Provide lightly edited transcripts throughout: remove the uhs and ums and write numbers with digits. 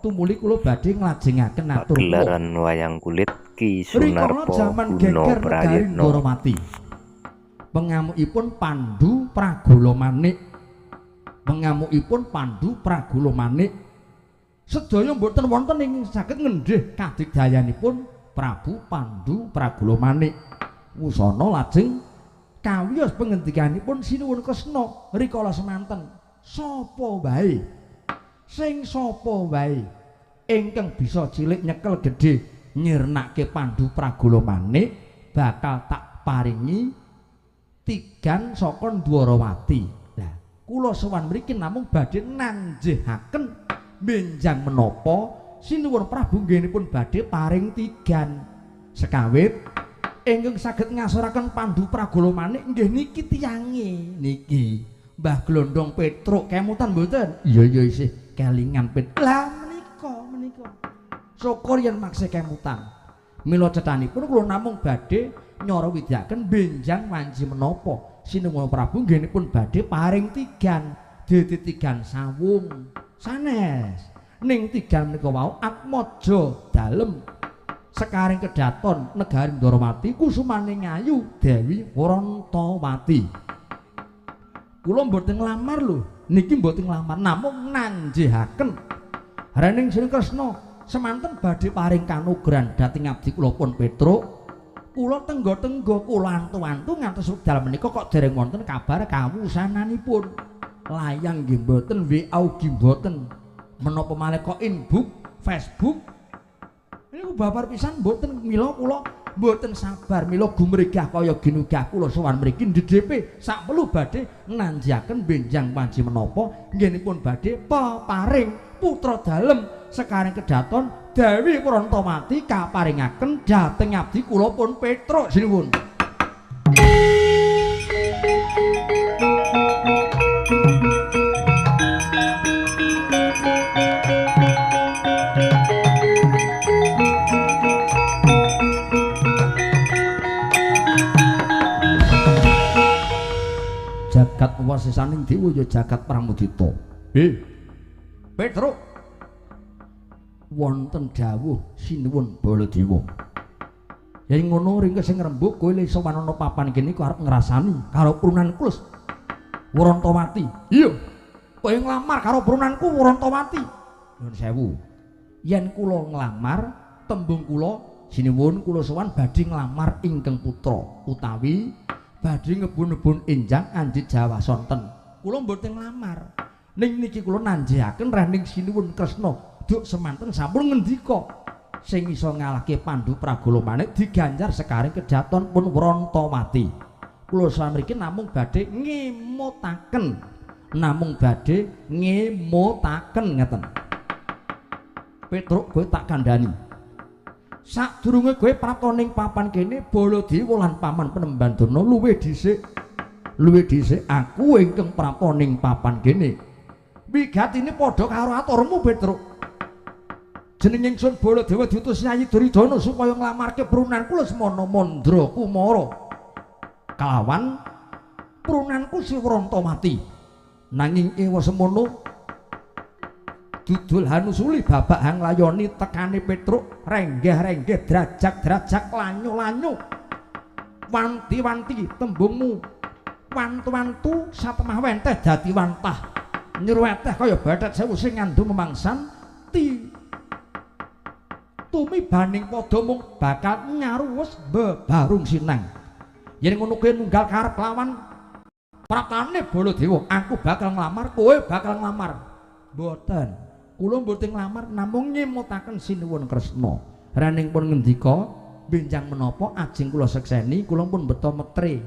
Tumuli kula badhe nglajengaken atur kula. Pagelaran wayang kulit Ki Rikala Sunarpo jaman Guna geger negari Prayitna. Ndorowati. Pengamukipun Pandu Pragala Manik. Pengamukipun Pandu Pragala Manik. Sedaya mboten wonten ing saged ngendhih kadigdayanipun Prabu Pandu Pragala Manik. Wusana lajeng kawiyos pengendikanipun Sinuwun Kresna rikala semanten. Sapa wae sing sapa wae ingkang bisa cilik nyekel gedhe nyirnake Pandu Pragala Manik bakal tak paringi tigan saka Ndwarawati. Lah, kula sowan mriki namung badhe nanjehaken benjang menapa Sinuwun Prabu nggenipun badhe paring tigan. Sekawit ingkang saged ngasoraken Pandu Pragala Manik nggih niki tiyange niki Mbah Glondong Petruk kemutan mboten? Iya iya isih kelingan Pet. Lah menika menika. Syukur yen makse kemutan. Mila cethanipun kula namung badhe nyara widyaken benjang wanci menapa Sinuwun Prabu nggenipun badhe paring tigan, dadi tigan sawung. Sanes. Ning tigan menika wau atmaja dalem sekaring kedaton negari Ndorowati kusumane ngayu Dewi Wrontowati. Kula mboten nglamar lho, niki mboten nglamar namung nanjehaken. Rening Sri Kresna semanten badhe paring kanugrahan dhateng abdi kula pun Petruk. Kula tengga-tengga kula antu-antu ngantos wekdal menika kok dereng wonten kabar kawusananipun. Layang nggih mboten, WA ugi mboten. Menapa malih kok inbox Facebook. Niku babar pisan mboten, mila kula mboten sabar, mila gumregah kaya ginugah kula sowan mriki ndedhepe sak perlu badhe nanjaken benjang panji menapa nggenipun badhe peparing putra dalem sekaring kedaton Dewi Wrontowati kaparingaken dhateng abdi kula pun Petruk sinuwun. Jagat wasisaning dewa ya jagat pramudita. Petruk wonten dawuh Sinuwun Baladewa. Yen ngono ringkes sing ngrembug kowe le sowan ana papan kene kok arep ngrasani karo prunanku Wrontowati. Iya. Kowe nglamar karo prunanku Wrontowati. Nyuwun sewu. Yen kula nglamar tembung kula sinuwun kula sowan badhe nglamar ingkang putra utawi badhe ngebun-ebun enjang anjit Jawa sonten. Kula mboten nglamar. Ning niki kula nanjehaken rening Sinuwun Kresna duk semanten sampun ngendika sing iso ngalahke Pandu Pragala Manik diganjar sekaring kedaton pun Wrontowati. Kula samriki namung badhe ngemutaken. Namung badhe ngemutaken ngeten. Petruk kowe tak kandhani. Sadurunge kowe prapta ning papan kene Baladewa lan Paman Penemban Durna luwih dhisik. Luwih dhisik aku ingkang prapta ning papan kene. Wigatine padha karo aturmu Petruk. Jeneng ingsun Baladewa diutus Yayi Duryudana supaya nglamarke prunanku Lesmana Mandra Kumara. Kalawan prunanku si Wrontowati. Nanging ewa semono dudul hanusuli babak hanglayoni tekane Petruk renggeh-renggeh drajak-drajak lanyo-lanyo. Wanti-wanti tembungmu wantu-wantu satemah wenteh dadi wantah. Nyruweteh kaya batet sewu sing ngandung memangsan ti tumibaning padha mung bakal nyaruwes bebarung sinang. Yen ngono kowe nunggal karep lawan praptane Baladewa, aku bakal nglamar, kowe bakal nglamar. Mboten. Kula mboten nglamar namung nyemutaken Sinuwun Kresna. Rening pun ngendika, benjang menapa ajeng kula sekseni, kula pun beto metre.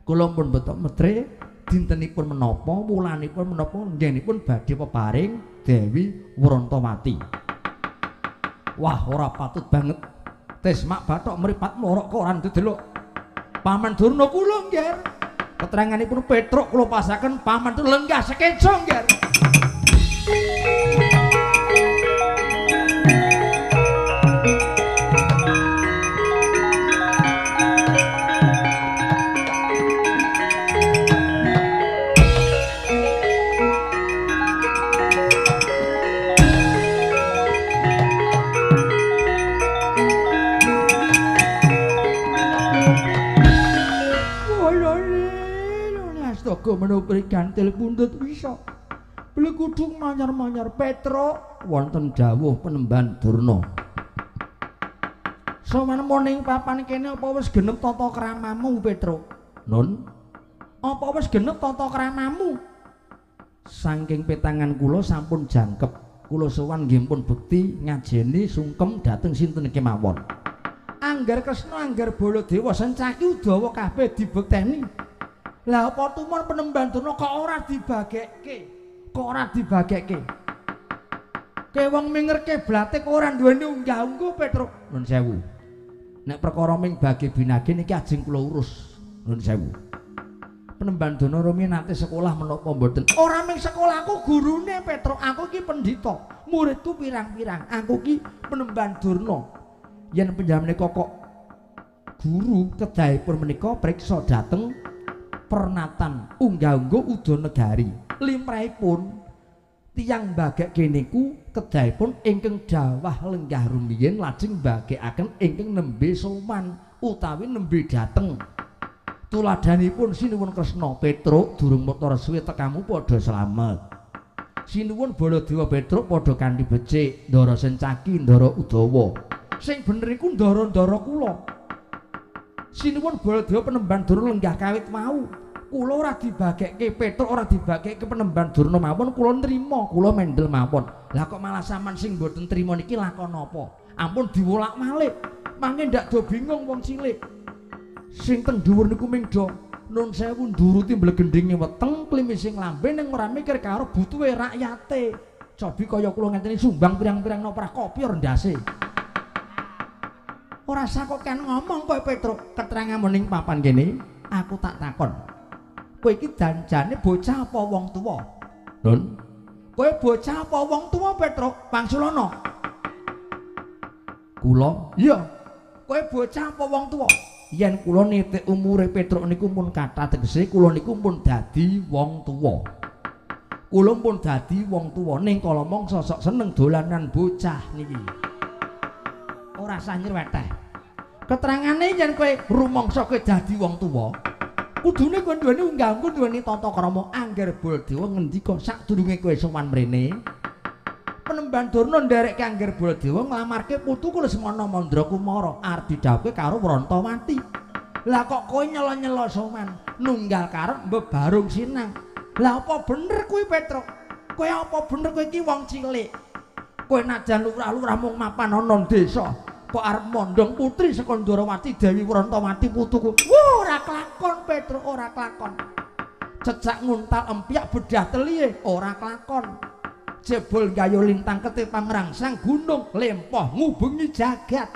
Kula pun beto metre dintenipun menapa, wulanipun menapa nggenipun badhe peparing Dewi Wrontowati. Wah, ora patut banget. Tesmak bathok mripat mlorok kok ora ndelok. Paman Durna kula nggih. Keteranganipun Petruk kula pasaken Paman Durna lenggah sekeca nggih. jaga menapa gantil pundhut wisa. Blekudung manyar-manyar Petruk wonten dawuh Penemban Durna. Sowan ning papan kene apa wis genep tata kramamu Petruk? Nun. Apa wis genep tata kramamu? Saking petangan kula sampun jangkep. Kula sowan nggih pun bekti ngajeni sungkem dhateng sinten kemawon. Angger Kresna angger Baladewa Sencaki Udawa kabeh dibekteni. Lah apa tumon Penemban Durna kok ora dibagekke? Kok ora dibagekke? Ke wong minger kiblate kok ora duweni unggah-ungguh Petruk. Nun sewu. Nek perkara ming bagi binage niki ajeng kula urus. Nun sewu. Penemban Durna rumiyin nate sekolah menapa mboten? Ora ming sekolah aku gurune Petruk, aku ki pendhita. Muridku pirang-pirang. Aku ki Penemban Durna. Yen panjenengan menika kok guru kedahipun menika priksa dhateng pernatan unggah-ungguh Udanegari. Limrahipun tiyang mbagekke niku kedahipun ingkang dawah lenggah rumiyin lajeng mbagekaken ingkang nembe sowan utawi nembe dhateng. Tuladhanipun sinuwun Kresna Petruk durung mata suwe tekamu padha slamet. Sinuwun Baladewa Petruk padha kanthi becik, Ndara Sencaki, Ndara Udawa. Sing bener iku ndara-ndara kula. Sinuwun Baladewa Penemban Durna lenggah kawit wau. Kula ora dibagekke Petruk, ora dibagekke Penemban Durna mawon, kula nrima, kula mendel mawon. Lah kok malah sampean sing mboten trima niki lakon apa? Ampun diwolak-walik. Mangke ndak do bingung wong cilik. Sing teng dhuwur niku ming do nun sewu nduruti mblegendinge weteng klimising lambe ning ora mikir karo butuhe rakyate. Cobi kaya kula ngenteni sumbang pirang-pirang noprah kopi rendase. Ora usah kok kan ngomong kowe Petruk, keterangan ning papan kene aku tak takon. Kowe iki janjane bocah apa wong tuwa? Nun. Kowe bocah apa wong tuwa Petruk? Pangsulana. Kula? Iya. Kowe bocah apa wong tuwa? Yen kula nitik umure Petruk niku pun kathah tegese kula niku pun dadi wong tuwa. Kula pun dadi wong tuwa ning kala mangsa sok seneng dolanan bocah niki. Ora usah nyerweteh. Keterangane yen kowe rumangsa kowe dadi wong tuwa, kudune kowe duweni unggah-ungguh duweni tata krama. Angger Baladewa ngendika sadurunge kowe sowan mrene, Penemban Durna nderekke Angger Baladewa nglamarke putuku Lesmana Mandrakumara arep didhawuhke karo Wrantawati. Lah kok kowe nyela-nyela sowan nunggal karep mbebarung sinang. Lah apa bener kuwi Petruk? Kowe apa bener kowe iki wong cilik? Kowe najan lurah-lurah mung mapan ana desa, kok arep mondhong putri saka Ndorowati Dewi Wrantawati putuku. Wah, ora klakon Petruk, ora klakon. Cecak nguntal empyak bedah telihe, ora klakon. Jebul gayo lintang ketipang rangsang gunung lempoh ngubengi jagat.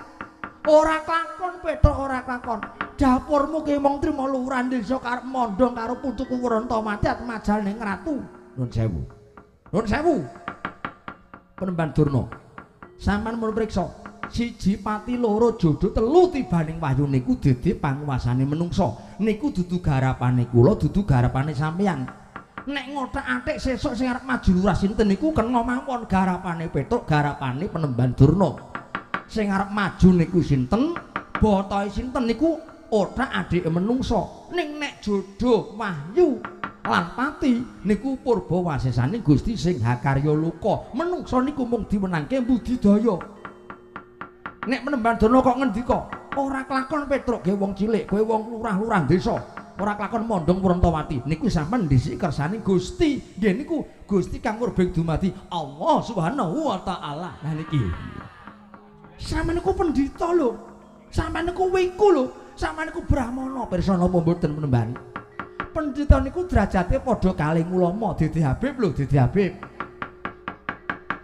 Ora klakon Petruk, ora klakon. Dapurmu ki mung trima lurah desa karep mondhong karo putuku Wrantawati atmajal ning ratu. Nun sewu. Nun sewu. Penemban Durna, sampean mun priksa siji pati loro jodoh telu tibaning wahyu niku dadi panguwasane menungsa. Niku dudu garapane kula, dudu garapane sampeyan. Nek ngothak-athik sesuk sing arep maju lurah sinten niku kena mawon garapane Petruk, garapane Penemban Durna. Sing arep maju niku sinten, botohe sinten niku othak-athike menungsa. Ning nek jodoh wahyu lan pati niku purba wasesane Gusti sing hakarya loka. Menungsa niku mung diwenangke budidaya. Nek Penemban Durna kok ngendika, ora klakon Petruk ge wong cilik, kowe wong lurah-lurah desa, ora klakon mondhong Wrantawati. Niku sampean ndhisiki kersane Gusti. Nggih niku Gusti kang murbeng dumadi Allah Subhanahu wa taala. Nah niki. Sampeyan niku pendhita lho. Sampeyan niku wiku lho. Sampeyan niku brahmana. Pirsa napa mboten Penemban? Pendhita niku derajate padha kalih ulama, Dede Habib lho, Dede Habib.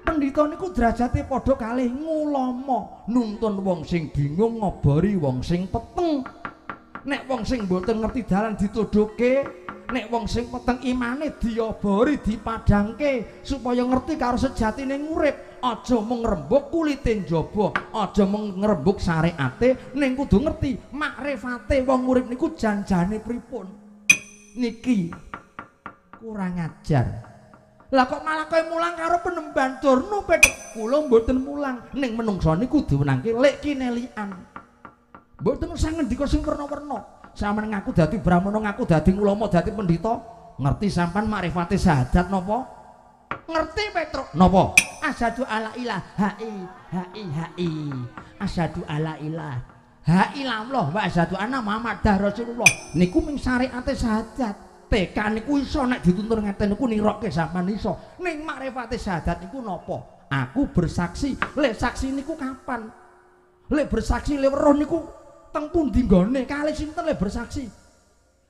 Pendhita niku derajate padha kalih ngulama, nuntun wong sing bingung ngobori wong sing peteng. Nek wong sing mboten ngerti dalan dituduhke, nek wong sing peteng imane diobori, dipadhangke supaya ngerti karo sejatine urip. Aja mung ngrembug kulite njaba, aja mung ngrembug syariate, ning kudu ngerti makrifate wong urip niku janjane pripun. Niki kurang ajar. Lah kok malah kowe mulang karo Penemban Durna Petruk? Kula mboten mulang, ning menungsa niku diwenangke lek kinelian. Mboten usah ngendika sing werna-werna. Sampeyan ngaku dadi brahmana, ngaku dadi ulama, dadi pendhita, Ngerti sampean makrifate syahadat napa? Ngerti Petruk napa? Asyhadu alla ilaha i i. Asyhadu alla ilaha illallah wa asyhadu anna Muhammadar Rasulullah. Niku mung syariate syahadat. TK niku iso nek dituntun ngeten niku nirokke sampean iso. Ning makrifate syahadat niku napa? Aku bersaksi. Lek saksi niku kapan? Lek bersaksi lek weruh niku teng pundi nggone? Kalih sinten lek bersaksi?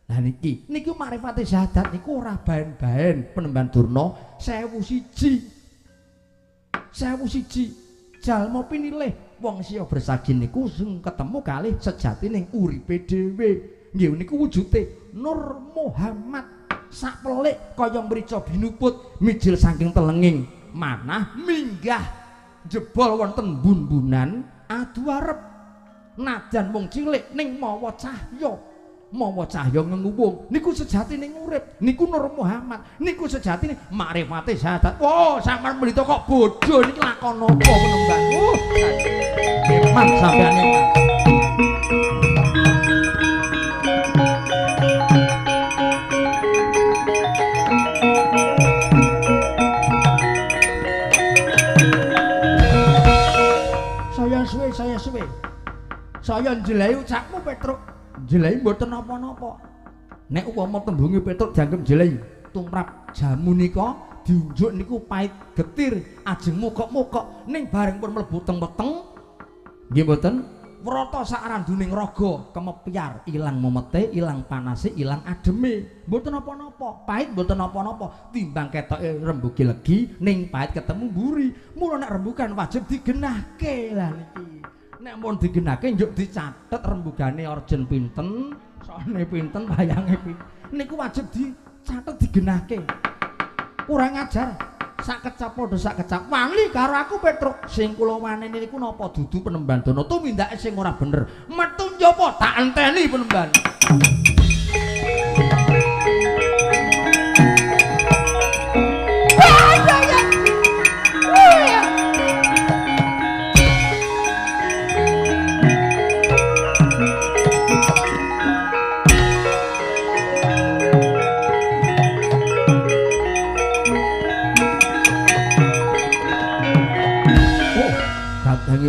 Lah niki, niku makrifate syahadat niku ora baen-baen Penemban Durna 1001. 1001 jalma pinilih wong siya bersaksi niku sing ketemu kalih sejatining uripe dhewe. Nggih niku wujude Nur Muhammad sak pelik kaya mrica binuput mijil saking telenging manah minggah jebol wonten bun-bunan adu arep najan wong cilik ning mawa cahya. Mawa cahya ngenguwung niku sejatine urip niku Nur Muhammad niku sejatine makrifate syahadat. Wah, sampean mrita kok bodho niki lakon napa Penemban? Eman sampean eman. Saya suwe, saya suwe. Saya njelehi ucapmu Petruk. Njelehi mboten napa-napa. Nek upama tembunge Petruk dianggep njelehi, tumrap jamu nika diunjuk niku pait getir, ajeng mukok-mukok ning bareng pun mlebu teng weteng. Nggih mboten? Wrata sak randuning raga kemepyar, ilang memete, ilang panase, ilang ademe. Mboten napa-napa, pait mboten napa-napa. Timbang ketoke rembuge legi ning pait ketemu mburi. Mula nek rembugan wajib digenahke. Lah niki. Nek mun digenahke njuk dicatet rembugane orjen pinten, sone pinten, wayange pinten. Niku wajib dicatet digenahke. Kurang ajar. Sak kecap padha sak kecap. Wali karo aku Petruk. Sing kula waneni niku napa dudu Penemban Dana tumindake sing ora bener. Metu njaba tak enteni Penemban.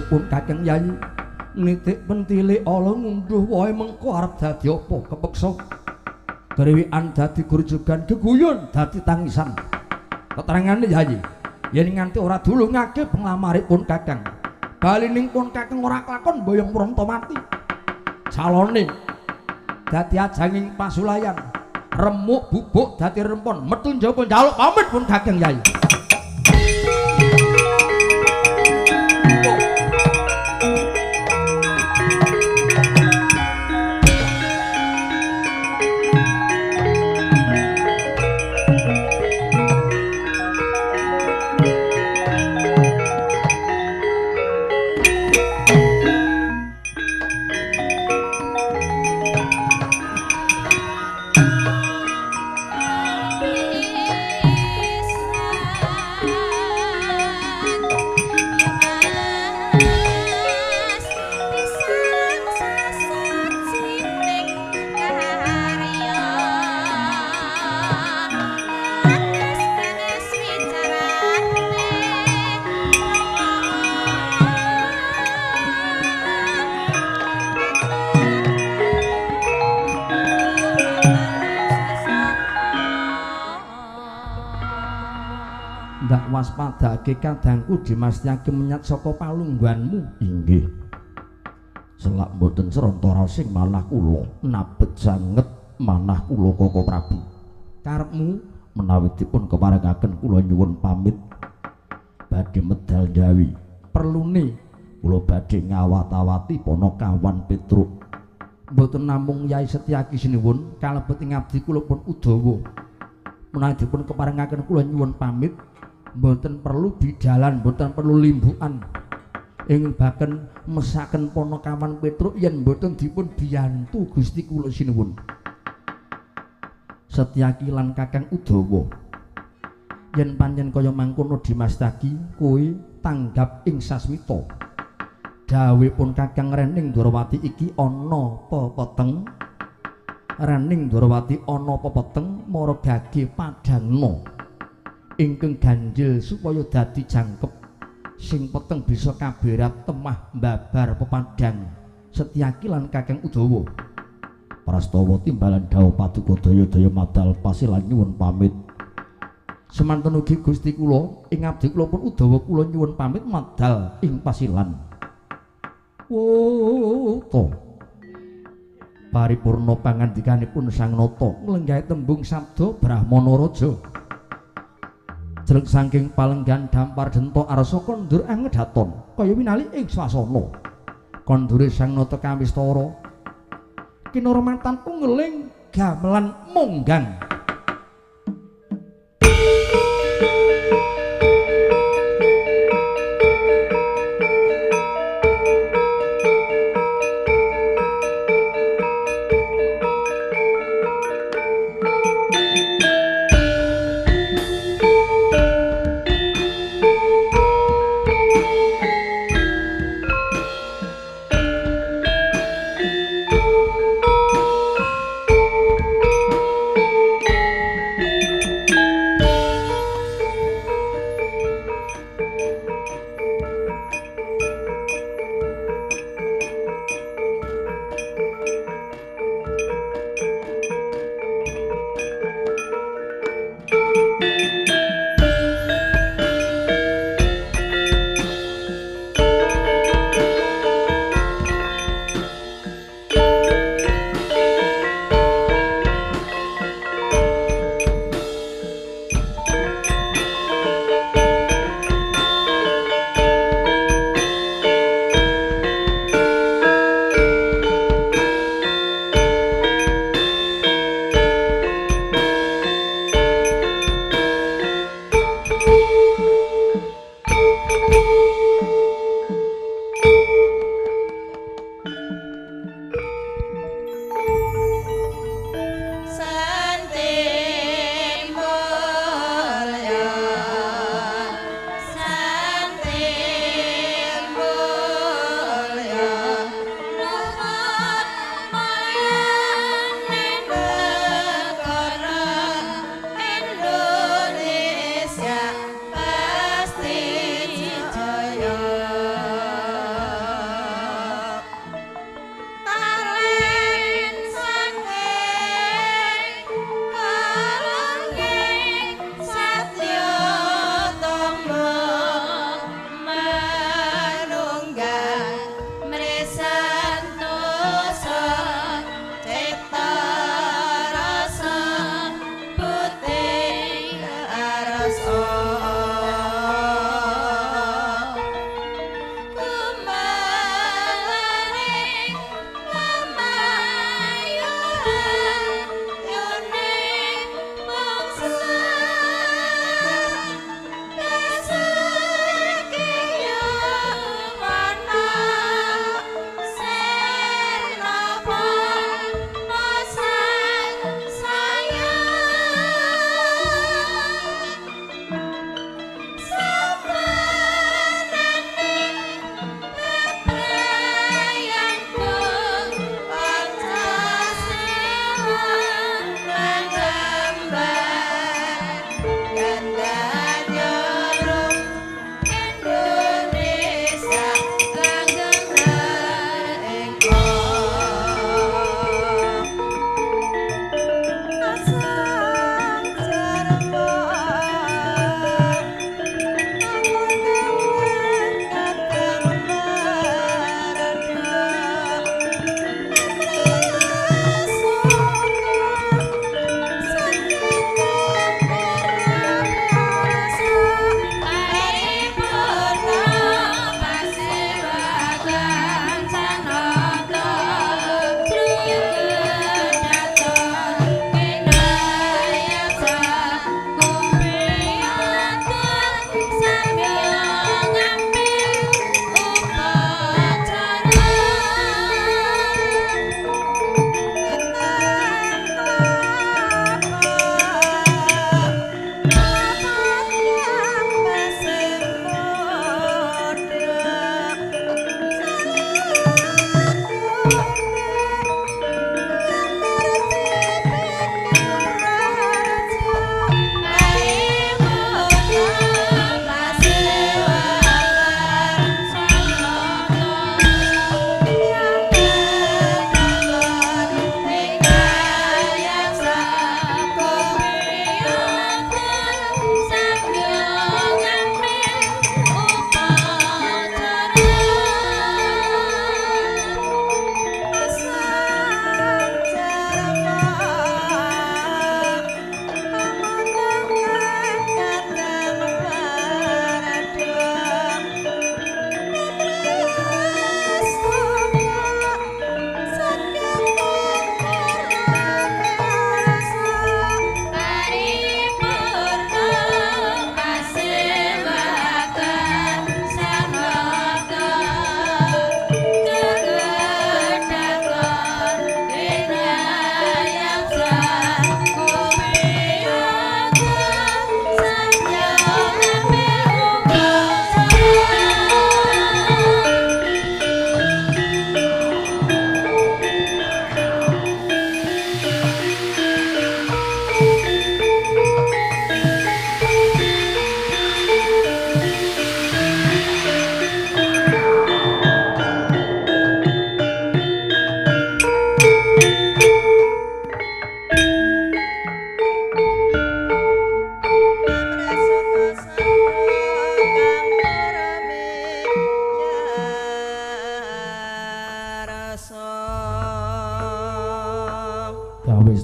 Pun Kakang Yayi nitik pentile ala ngunduh wae mengko arep dadi apa kepeksa grewikan dadi gurjugan geguyon dadi tangisan. Keterangane Yayi yen nganti ora dulungake penglamaripun Kakang, balining pun Kakang ora kelakon boyong pranta mati. Calone dadi ajanging pasulayan remuk bubuk dadi rempon metu njaba njaluk pamit pun Kakang Yayi. Ndak waspadake kadangku Dimas Tyagi menyat saka palungguhanmu. Inggih. Selak mboten sranta sing manah kula nabet sanget manah kula Koko Prabu. Karepmu menawi dipun keparengaken kula nyuwun pamit badhe medal Jawi. Perlune kula badhe ngawat-awati Panakawan Petruk. Mboten namung Yai Setyaki sinuwun kalebet ing abdi kula pun Udawa. Menawi dipun keparengaken kula nyuwun pamit mboten perlu bidalan, mboten perlu limbukan. Ing baken mesaken Panakawan Petruk yen mboten dipun biyantu Gusti kula sinuwun. Setyaki lan Kakang Udawa, yen pancen kaya mangkono Dimas Tyagi kowe tanggap ing sasmita. Dawuhipun Kakang Rening Ndorowati iki ana pepeteng Raning Ndorowati ana pepeteng mara gage padangna ingkang ganjil supaya dadi jangkep sing peteng bisa kaberat temah mbabar pepadang Setyaki lan Kakang Udawa. Prastawa timbalan dawuh paduka daya-daya madal pasilan nyuwun pamit. Semanten ugi Gusti kula ing abdi kula pun Udawa kula nyuwun pamit madal ing pasilan. Woto. Paripurna pangandikanipun Sang Nata nglenggahi tembung sabda Brahmana Raja. Jreg saking palenggan dampar denta arsa kondur angedaton kaya winali ing swasana. Kondure Sang Nata kawistara kinurmatan ungeling gamelan monggang.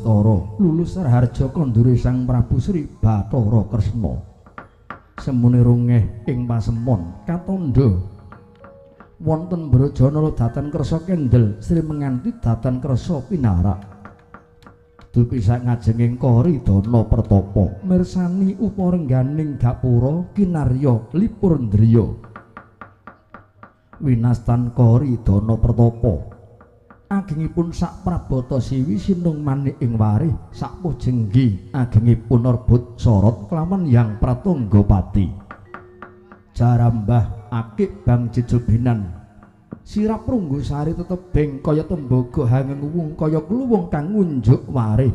Bastara lulus raharja kandure Sang Prabu Sri Bathara Kresna. Semune rungeh ing pasemon katandha wonten Brajanala datan kersa kendel Sri Menganti datan kersa pinarak. Dupi sangajenging Karidana Pertapa mirsani uparengganing gapura kinarya lipur ndriya. Winastan Karidana Pertapa agengipun sak prabata siwi sinung manik ing warih sapuh jenggi agengipun rebut sorot kelawan Yang Pratunggapati. Jarambah akik bang jejobinan sirap runggu sari tetebing kaya tembaga hangeng wung kaya kluwung kang ngunjuk warih.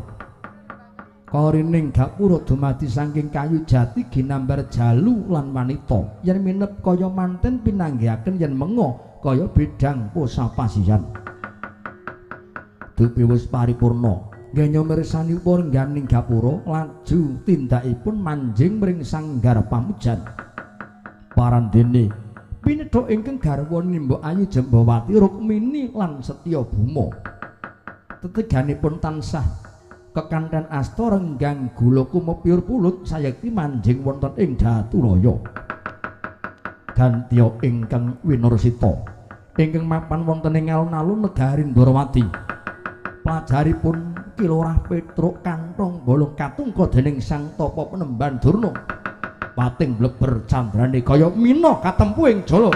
Korining gapura dumadi saking kayu jati ginambar jalu lan wanita yen minep kaya manten pinanggihaken yen menga kaya bidang pusapasian. Dupi wis paripurna genya mirsani upurengganing gapura laju tindakipun manjing mring sanggar pamujan. Parandene pinedha ingkang garwa Mbok Ayu Jembawati Rukmini lan Setyabuma. Teteganipun tansah kekanten asta renggang gula kumepyur pulut sayekti manjing wonten ing Daturaya. Gantya ingkang winursita ingkang mapan wonten ing alun-alun negari Ndorowati. Pelajaripun Ki Lurah Petruk kantong bolong katungka dening Sang Tapa Penemban Durna. Pating bleber candrane kaya mina katempu ing jala.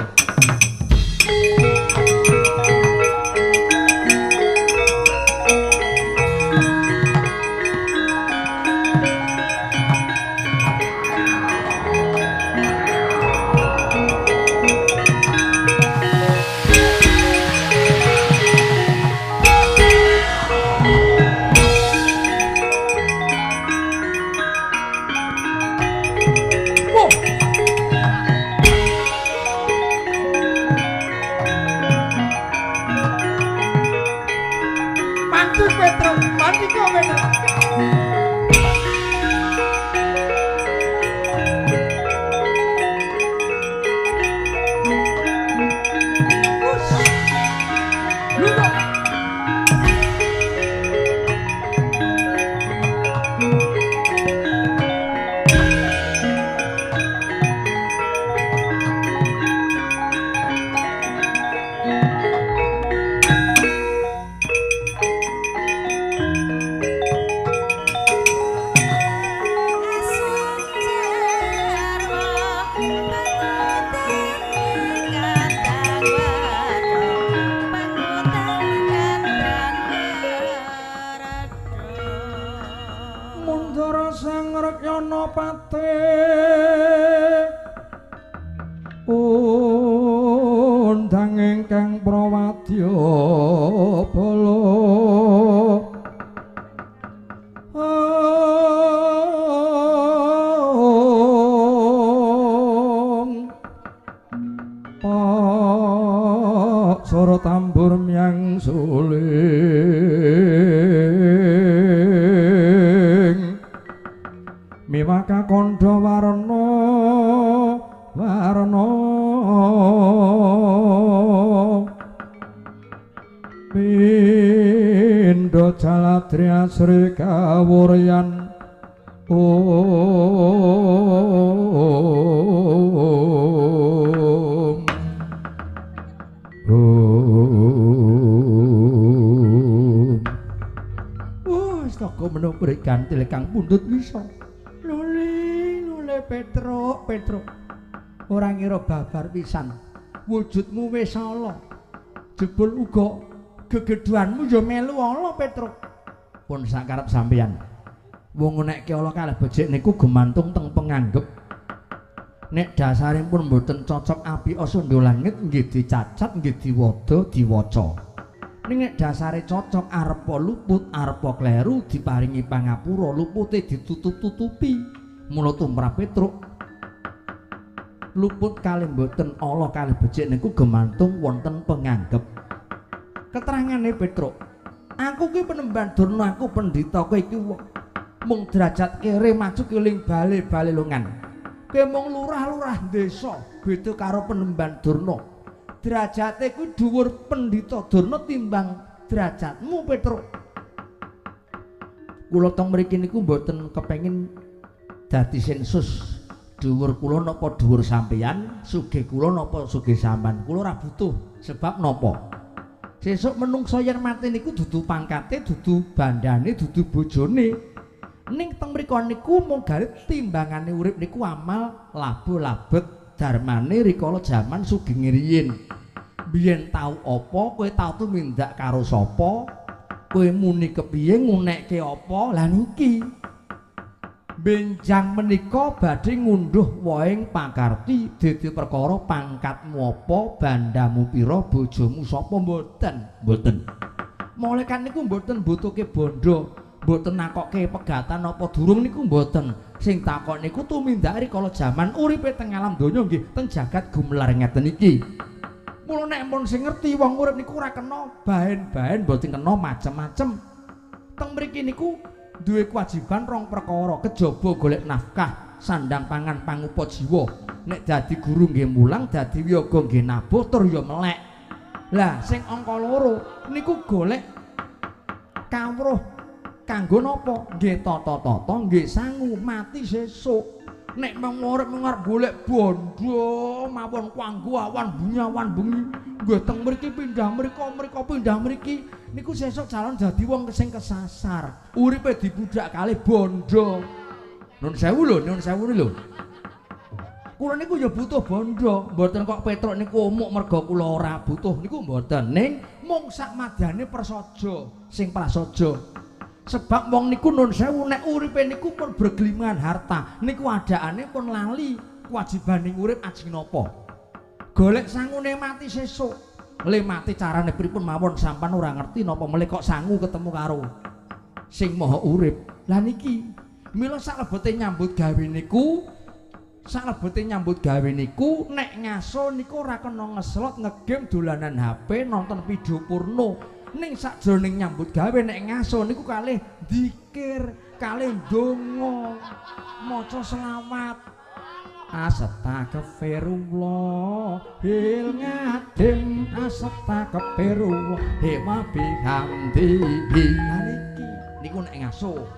Sri Kawuryan Om Om. Oh, astaka menapa gantil kang pundhut wisa. Lule, lule Petruk, Petruk. Ora ngira babar pisan. Wujudmu wis ala. Jebul uga gegedhuanmu ya melu ala, Petruk. Pun sakarep sampeyan. Wong nek ala kalih becik niku gumantung teng penganggep. Nek dasaripun mboten cocok apik sundha langit nggih dicacat nggih diwada diwaca. Ning nek dasare cocok arepa luput arepa kleru diparingi pangapura lupute ditutup-tutupi. Mula tumrap Petruk luput kalih mboten ala kalih becik niku gumantung wonten penganggep. Keterangane Petruk, aku ki Penemban Durna, aku pendhita, kowe iki mung derajat kere maju keling bale-bale lungan. Kowe mung lurah-lurah desa, beda karo Penemban Durna. Derajate kuwi dhuwur pendhita Durna timbang derajatmu Petruk. Kula teng mriki niku mboten kepengin dadi sensus. Dhuwur kula napa dhuwur sampeyan, sugih kula napa sugih sampean. Kula ora butuh sebab napa? Sesuk menungsa yen mati niku dudu pangkate, dudu bandane, dudu bojone. Ning teng mriku niku mung gawe timbangane urip niku amal labuh labet darmane rikala jaman sugeng riyin. Biyen tau apa, kowe tau tumindak karo sapa, kowe muni kepiye, ngunekke apa. Lah niki benjang menika badhe ngunduh wohing pakarti dadi perkara pangkatmu apa, bandamu pira, bojomu sapa, mboten. Mboten. Malaikat niku mboten mbutuhke bondo, mboten nakokke pegatan apa durung niku mboten. Sing takok niku tumindake rikala jaman uripe teng alam donya nggih teng jagat gumelar ngeten iki. Mula nek pun sing ngerti wong urip niku ora kena bahen-bahen, mboten kena macem-macem. Teng mriki niku duwe kewajiban rong perkara, kejaba golek nafkah, sandang pangan pangupa jiwa. Nek dadi guru nggih mulang, dadi wiyaga nggih nabuh tur ya melek. Lah sing angka loro niku golek kawruh kanggo napa? Nggih tata-tata, nggih sangu mati sesuk. Nek mung urip mung arep golek bondo mawon kanggo awan bengi awan bengi, nggih teng mriki pindah mriko, mriko pindah mriki, niku sesuk calon dadi wong sing kesasar, uripe dibudak kalih bondo. Nun sewu lho, nun sewu lho. Kula niku ya butuh bondo, mboten kok Petruk niku omuk merga kula ora butuh niku mboten. Ning mung sak madyane prasaja, sing prasaja. Sebab wong niku nun sewu nek uripe niku pun bergelimangan harta, niku adaane pun lali kewajibane urip ajeng napa. Golek sangune mati sesuk. Le mati carane pripun mawon sampean ora ngerti napa melih kok sangu ketemu karo sing maha urip. Lah niki mila saklebete nyambut gawe niku, saklebete nyambut gawe niku nek ngaso niku ora kena ngeslot, ngegame, dolanan HP, nonton video porno. Ning sakjroning nyambut gawe nek ngaso niku kalih dzikir, kalih ndonga, maca selawat. Astagfirullah hil ngadim, astagfirullah wa bihamdihi. Niki niku nek ngaso.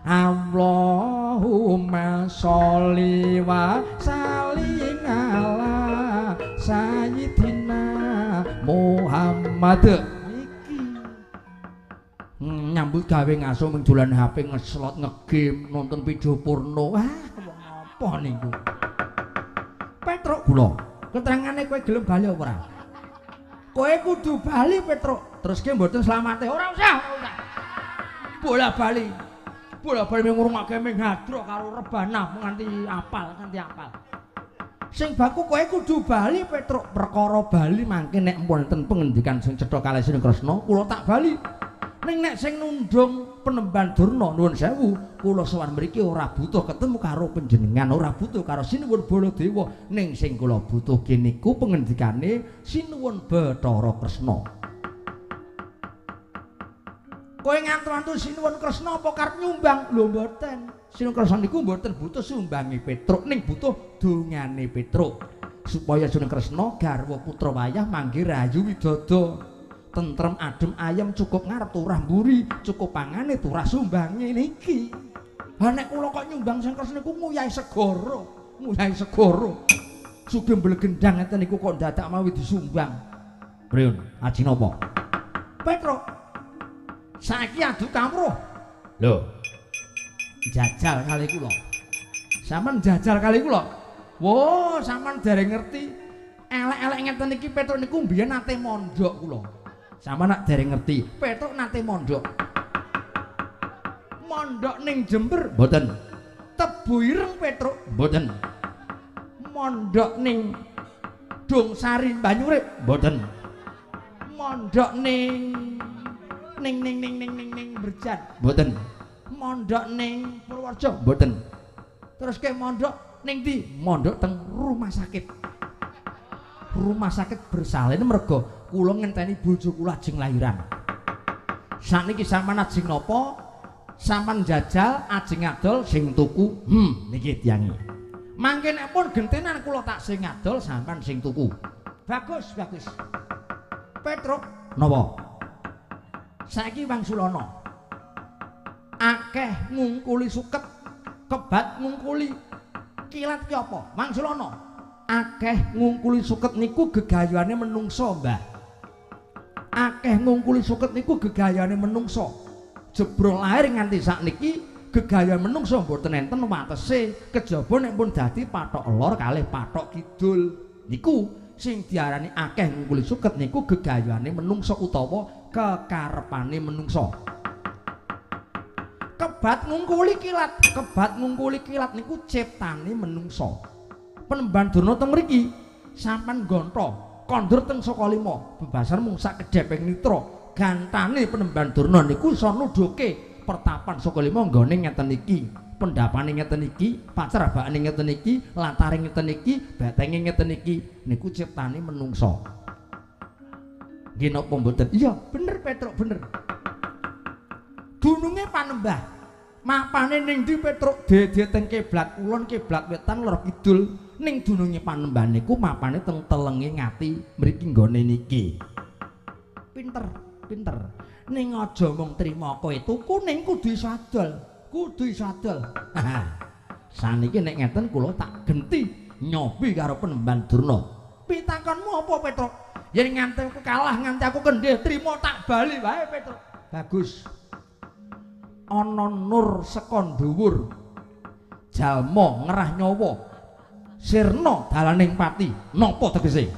Allahumma sholli wa sallim ala sayyidina Muhammad. Nyambut gawe ngaso mung dolan HP, ngeslot, ngegame, nonton video porno. Wah, wong apa niku? Petruk kula, keterangane kowe gelem bali apa ora? Kowe kudu bali Petruk. Terus ki mboten slamate. Ora usah, ora usah. Bola bali. Bola bali ngrungokke ming hadro karo rebana nganti apal, nganti apal. Sing baku kowe kudu bali Petruk. Perkara bali mangke nek wonten pengendikan sing cetha kalih Sri Kresna, kula tak bali. Ning nek sing nundung penemban Durna nuwun sewu, kula sowan mriki ora butuh ketemu karo panjenengan, ora butuh karo Sinuwun Baladewa. Ning sing kula butuhke niku pengendikane Sinuwun Bathara Kresna. Kowe ngantu-antu Sinuwun Kresna apa karep nyumbang? Lho mboten. Sinuwun Kresna niku mboten butuh sumbange Petruk, ning butuh dongane Petruk supaya Sinuwun Kresna garwa putra wayah mangke rahayu widodo. Tentrem adem ayem, cukup ngarep turah mburi, cukup pangane turah sumbange niki. Ha nek kula kok nyumbang Sang Kresna niku nguyahi segara, nguyahi segara. Sugih mblegendang ngeten niku kok dadak mawi disumbang. Priyun, aji napa? Petruk. Saiki adu kawruh. Lho. Jajal kali kula. Sampeyan jajal kali kula. Wo, sampeyan dereng ngerti. Elek-elek ngeten iki Petruk niku mbiyen nate mondok kula. Sama nak dereng ngerti, Petruk nate mondok. Mondok ning Jember mboten. Tebu Ireng Petruk mboten. Mondok ning Dongsari Banyurip mboten. Mondok ning ning ning ning ning ning ning Berjan mboten. Mondok ning Purworejo mboten. Terus ke mondok ning ndi? Mondok teng rumah sakit. Rumah sakit bersalin mergo kula ngenteni bojo kula ajeng lahiran. Sakniki sampean ajeng napa? Sampean jajal ajeng adol sing tuku. Niki tiyange. Mangke nek pun gentenan kula tak sing adol sampean sing tuku. Bagus, bagus. Petruk napa? Saiki wangsulana. Akeh ngungkuli suket, kebat ngungkuli kilat ki apa? Wangsulana. Akeh ngungkuli suket niku gegayuhane menungsa, Mbah. Akeh ngungkuli suket niku gegayuhane menungsa. Jebrol lahir nganti sakniki gegayuhan menungsa mboten enten watese, kejaba nek pun dadi pathok lor kalih pathok kidul. Niku sing diarani akeh ngungkuli suket niku gegayuhane menungsa utawa kekarepane menungsa. Kebat ngungkuli kilat, kebat ngungkuli kilat niku ciptane menungsa. Penemban Durna teng mriki sampean gonto kondur teng Sukalima, bebasan mung sak kedheping nitra. Gantane Penemban Durna niku iso nuduhke pertapan Sukalima nggone ngeten iki, pendapane ngeten iki, pacerabakane ngeten iki, latare ngeten iki, betenge ngeten iki, niku ciptane menungsa. Nggih napa mboten? Iya, bener Petruk, bener. Gununge Panembah. Mapane ning ndi Petruk? Dede teng kiblat kulon, kiblat wetan, lor kidul. Ning dununge Panembah niku mapane teng telenge ngati mriki nggone niki. Pinter, pinter. Ning aja mung trima kowe tuku, ning kudu iso adol, kudu iso adol. Saniki nek ngeten kula tak genti nyobi karo Penemban Durna. Pitakonmu apa Petruk? Yen nganti aku kalah, nganti aku kendhih, trima tak bali wae Petruk. Bagus. Ana nur saka dhuwur, jalma ngerah nyawa, sirna dalaning pati. Napa tegese?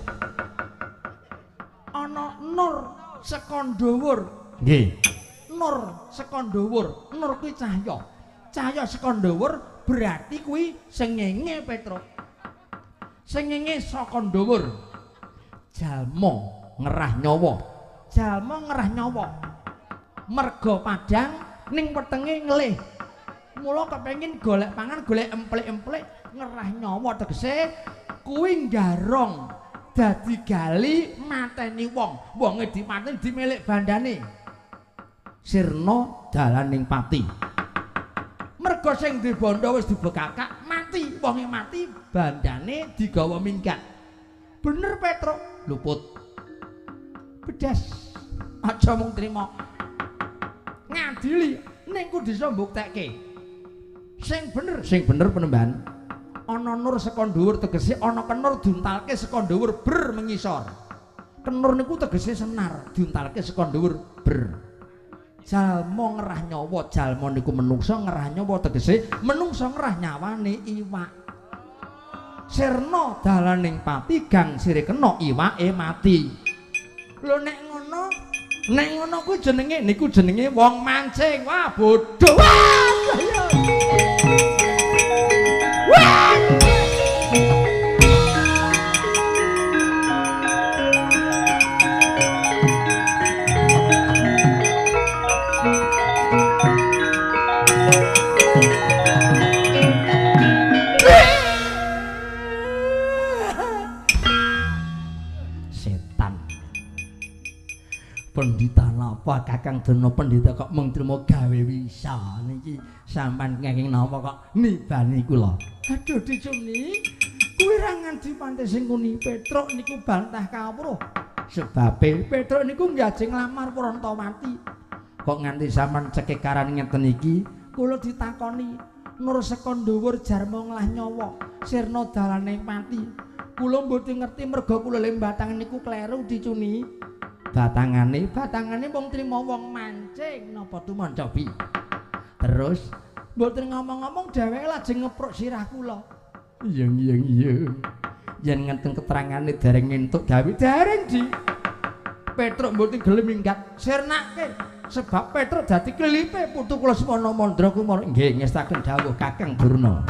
Ana nur saka dhuwur. Nggih. Nur saka dhuwur, nur kuwi cahya. Cahya saka dhuwur berarti kuwi sengenge Petruk. Sengenge saka dhuwur. Jalma ngerah nyawa. Jalma ngerah nyawa. Merga padhang ning wetenge ngelih. Mula kepengin golek pangan, golek emplik-emplik, ngerah nyawa tegese kuwi nggarong dadi gali mateni wong. Wonge dipateni dimilik bandane. Sirna dalaning pati. Merga sing duwe bondo wis dibekakak, mati, wonge mati, bandane digawa minggat. Bener Petruk, luput. Bedas. Aja mung trima. Ngadili ning kudu iso mbuktekke. Sing bener Penemban. Ana nur saka dhuwur tegese ana kenur diuntalke saka dhuwur ber mengisor. Kenur niku tegese senar, diuntalke saka dhuwur ber. Jalma ngerah nyawa, jalma niku menungsa ngerah nyawa tegese menungsa ngerah nyawane iwak. Sirna dalaning pati gang sire kena iwake mati. Lho nek ngono, nek ngono kuwi jenenge niku jenenge wong mancing. Wah bodoh. Wah iya. Wah. Setan. Pendhita napa Kakang Durna pendhita kok mung trima gawe wisa niki sampean kenging napa kok nibani kula. Aduh dicuni kuwi ra nganti pantes sing kuni Petruk niku bantah kawruh. Sebabe Petruk niku nggajeng nglamar Prantawati. Kok nganti sampean cekekaran ngeten iki kula ditakoni nur saka dhuwur jarma nglah nyawa sirna dalane pati. Kula mboten ngerti merga kula lembatang niku kleru dicuni. Batangane, batangane wong trima wong mancing napa tumon cobi. Terus mboten ngomong-ngomong dheweke lajeng ngepruk sirah kula. Iya iya iya. Yen ngenten keterangane dereng entuk gawe dereng di. Petruk mboten gelem minggat sirnake sebab Petruk dadi klilipe putu kula Semana Mandra Kumara. Nggih ngestaken dawuh Kakang Durna.